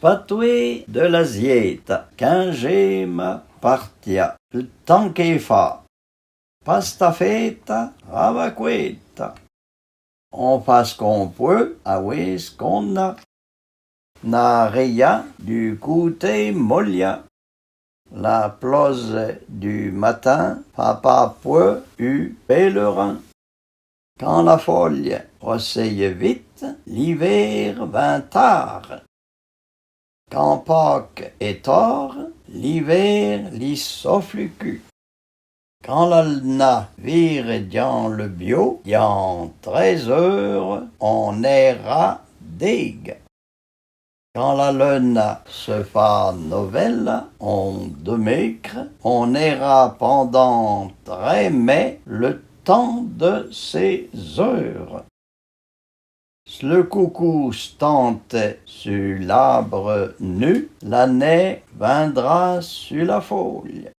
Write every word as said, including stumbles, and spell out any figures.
Patwé de la Zyéta, kinzhéma partia, le tan k'é fâ. Pasta féta, rava kwéta. On fâ s'k'on pwé, awé s'k'on a. N'a rèya du kouté molya. La ploze du matin fâ pâ pwé u pèlerin. Kan la folye rosséye vite, l'ivér vin târ. Kan Pâke è tor, l'ivér li sofle u ku. Kan la lna vire dyan le byô, dyan trèz eure, on èra d'éga. Kan la luna se fâ novèla, on demékre, on èra pandan trè mê le tan de sé eure. Si le koukou stante su l'arbre nu, la nê vindra su la folye.